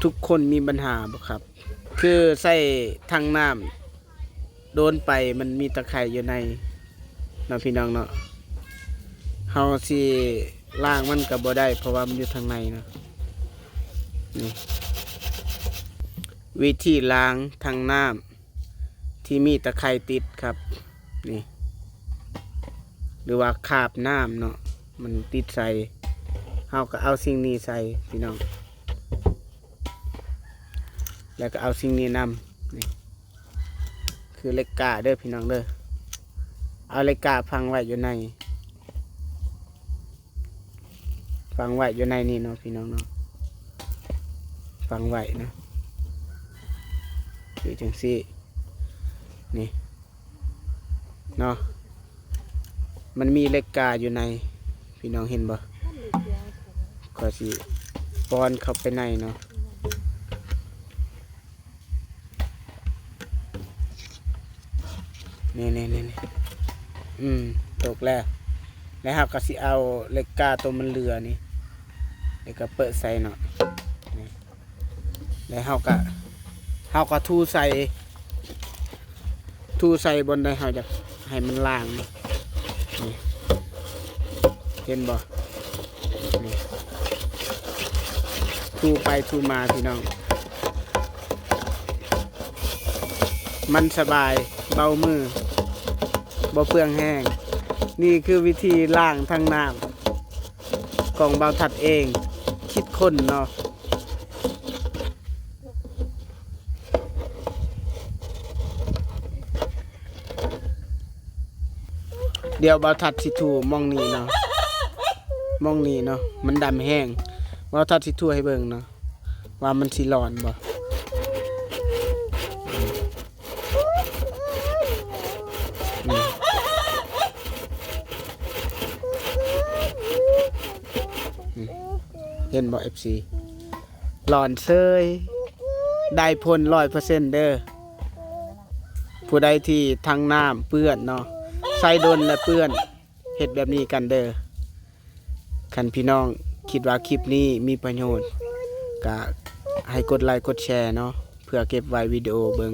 ທຸກຄົນມີບັນຫາບໍ່ຄັບ? ຄືໃຊ້ຖັງນ້ຳ ໂດນໄປມັນມີຕະໄຄຢູ່ໃນເນາະ ພີ່ນ້ອງເນາະ. ເຮົາຊິລ້າງມັນກໍບໍ່ໄດ້ ເພາະວ່າມັນຢູ່ທາງໃນເນາະ. ນີ້ ວິທີລ້າງຖັງນ້ຳທີ່ມີຕະໄຄຕິດຄັບ ນີ້ ຫຼືວ່າຄາບນ້ຳເນາະ ມັນຕິດໃສ່. ເຮົາກໍເອົາສິ່ງນີ້ໃສ່ ພີ່ນ້ອງ ແລ້ວກໍເອົາສິ່ງນີ້ນຳ. ນີ້ຄືເຫຼັກກ້າເດີ ພີ່ນ້ອງເດີ. ເອົາເຫຼັກກ້າຝັງໄວ້ຢູ່ໃນ ຝັງໄວ້ຢູ່ໃນນີ້ເນາະ ພີ່ນ້ອງເນາະ. ຝັງໄວ້ນະ ຄືຈັ່ງຊີ້ ນີ້ເນາະ. ມັນມີເຫຼັກກ້າຢູ່ໃນ ພີ່ນ້ອງເຫັນບໍ່? ຂ້ອຍຊິປ້ອນເຂົ້າໄປໃນເນາະ. ນີ້ໆໆໆ ອືມ ຕົກແລ້ວ. ແລ້ວເຮົາກໍຊິເອົາເຫຼັກກ້າໂຕມັນເຫຼືອນີ້ ແລ້ວກໍເປີດໃສ່ເນາະ. ນີ້ ແລ້ວເຮົາກໍ ເຮົາກໍຖູໃສ່ ຖູໃສ່ບ່ອນໃດເຮົາຢາກໃຫ້ມັນລ້າງນີ້ ນີ້ ເຫັນບໍ່? ນີ້ ຖູໄປຖູມາ ພີ່ນ້ອງ ມັນສະບາຍ ເບົາມື ບໍ່ເປືອງແຮງ. ນີ້ຄືວິທີລ້າງຖັງນ້ຳ ຂອງບ່າວທັດເອງ ຄິດຄົ້ນເນາະ. ດຽວບ່າວທັດຊິຖູໝ່ອງນີ້ເນາະ ໝ່ອງນີ້ເນາະ ມັນດຳແຮງ. ບ່າວທັດຊິຖູໃຫ້ເບິ່ງເນາະ ວ່າມັນຊິຫຼອນບໍ່. ອືມ ອືມ ເຫັນບໍ່ ເອັຟຊີ? ຫຼອນເຊີຍ ໄດ້ຜົນຮ້ອຍເປີເຊັນເດີ. ຜູ້ໃດທີ່ຖັງນ້ຳເປື້ອນເນາະ ໃຊ້ດົນແລ້ວເປື້ອນ ເຮັດແບບນີ້ກັນເດີ. ຄັນພີ່ນ້ອງຄິດວ່າຄລິບນີ້ມີປະໂຫຍດ ກະໃຫ້ກົດໄລກົດແຊເນາະ ເພື່ອເກັບໄວ້ວິດີໂອເບິ່ງ.